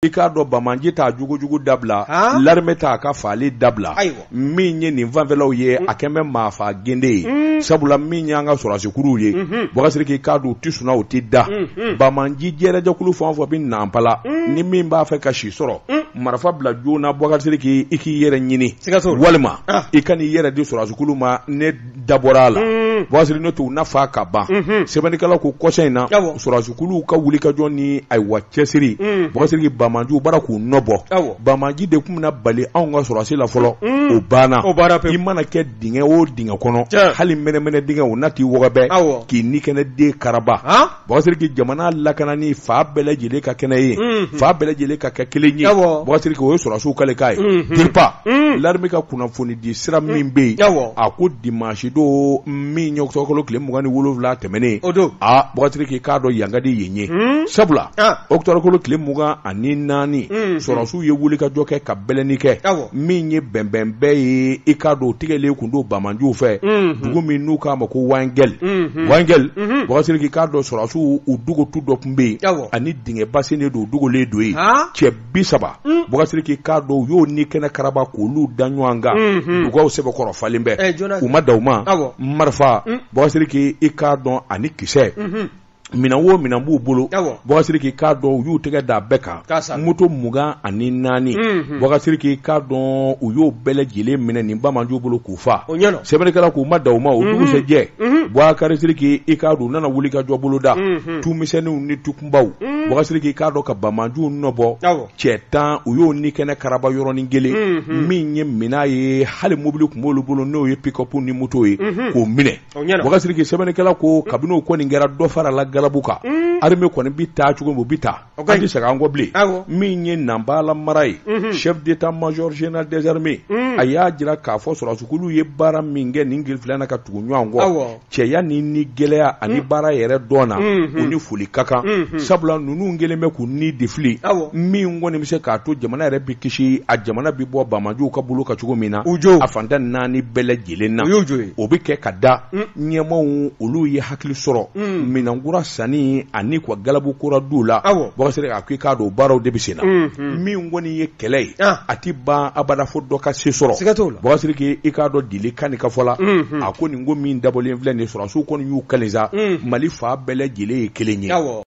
I k'a dɔn banbaanci t'a jugujugu dabila, han, l'armée t'a ka faali dabila, ayiwa, min ye nin fanfɛlaw ye a kɛn bɛ maafa gende ye, un, sabula min y'an ka sɔrɔdasikuruw ye, unhun, Bubakari Sidiki i k'a dɔn u tɛ sunaa u tɛ da, unhun, banbaanci jɛrɛjɛkulu fɛn o fɛn bɛ Nanpala, un, ni min b'a fɛ ka si sɔrɔ, un, marifa bila joona Bubakari Sidiki i k'i yɛrɛ ɲini, siga t'o la, walima ah. i ka n'i yɛrɛ di sɔrɔdasikulu ma ne dabɔra a la, un, Bubakari Sidiki n'o tɛ u na faa ka ban, unhun, sɛbɛnnikɛla ko kɔsa in na awɔ. sɔrɔdasikuluw ka wulikajɔ ni ayiwa cɛsiri Mm. Bubakari Sidiki banbaanciw bara k'u nɔ bɔ Awɔ. banbaanci de tun bɛna bali anw ka sɔrɔdasi la fɔlɔ Mm. o banna O banna pewu. i mana kɛ dingɛ o dingɛ kɔnɔ Tiɲɛ. hali mɛnɛmɛnɛ dingɛ o na t'i wɔgɔbɛ Awɔ. k'i ni kɛnɛ den karaba Han? Bubakari Sidiki jamana lakanani fa bɛɛ lajɛlen ka kɛnɛ ye Mhm. fa bɛɛ lajɛlen ka kɛ kelen ye Awɔ. Bubakari Sidiki o ye sɔrɔdasiw kalekan ye Mhm. DIRPA Mm. l'armée ka kunnafoni di sira min bɛ yen Awɔ. a ko dimanche don min ye octobre kalo tile 27 tɛmɛnen O don. aa Bubakari Sidiki k'a dɔn yan ka di yen ye Mm. sabula Ah. octobre kalo tile 24 Mhm. sɔrɔdasiw ye wulikajɔ kɛ ka bɛlɛnni kɛ Awɔ. min ye bɛnbɛnbɛn ye i k'a dɔn o tigɛlen kun don banbaanciw fɛ Mhm. dugu min n'u k'a ma ko Wangel Mhm. Wangel Mhm. Bubakari Sidiki k'a dɔn sɔrɔdasiw u dogotu dɔ tun bɛ yen Awɔ. ani dingɛba sennen don u dogolen don yen Han? cɛ 30 Mm. Bubakari Sidiki k'a dɔn u y'o ni kɛnɛ karaba k'olu da ɲɔgɔn kan Mhm. dugaw sɛbɛkɔrɔ falen bɛ Eh, joona. u ma da u ma Awɔ. marifa Mm. Bubakari Sidiki i k'a dɔn ani kisɛ Mhm. minɛn o minɛn b'u bolo Awɔ. Bubakari Sidiki k'a dɔn u y'u tɛgɛ da a bɛɛ K'a kan sara. moto 24 Mhm. Bubakari Sidiki k'a dɔn u y'o bɛɛ lajɛlen minɛ nin banbaanciw bolo k'u fa O ɲɛna. sɛbɛnnikɛla k'u ma da u ma o dugusɛjɛ Mhm. Bubakari Sidiki i k'a dɔn u nana wuli ka jɔ boloda Mhm. tumisɛnninw ni tukunbaw Mm. Bubakari Sidiki k'a dɔn ka banbaanciw nɔbɔ Awɔ. cɛ 10 u y'o ni kɛnɛ karaba yɔrɔnin kelen Mhm. min ye minɛn ye hali mobili tun b'olu bolo n'o ye pick-up ni moto ye Mhm. k'o minɛ O ɲɛna. Bubakari Sidiki sɛbɛnnikɛla ko kabini o kɔni kɛra dɔ farala galabu kan Mm. armée kɔni bi taa cogo min u bi taa O ka an ɲi. tɛ segin an kɔ bilen Awɔ. min ye Nanpala mara ye Mhm. chef d'état-major général des armées Mm. a y'a jira k'a fɔ sɔrɔdasikuluw ye baara min kɛ nin tile fila in na ka tugu ɲɔgɔn kɔ Awɔ. cɛya ni ni gɛlɛya ani baara yɛrɛ dɔn na Mhm. u ni foli ka kan Mhm. sabula ninnu kɛlen bɛ k'u ni defili Awɔ. min kɔni bɛ se k'a to jamana yɛrɛ bɛ kisi a jamana bɛ bɔ banbaanciw ka bolo kan cogo min na U jo. a fantan naani bɛɛ lajɛlen na O y'u jo ye. o bɛ kɛ ka da Mm. ɲɛmaaw olu ye hakili sɔrɔ Mm. minɛnkura sanni ani ka galabu kura d'u la Awɔ. Bubakari Sidiki a ko i k'a dɔn o baaraw de bɛ sen na Mhm. min kɔni ye kɛlɛ ye Ah. a ti ban abada fo dɔ ka se sɔrɔ Siga t'o la. Bubakari Sidiki i k'a dɔn Dili Kani ka fɔ la Mhm. a ko nin ko min dabɔlen filɛ nin ye sɔrɔdasiw kɔni y'u kali sa Mm. Mali fan bɛɛ lajɛlen ye kelen ye Awɔ.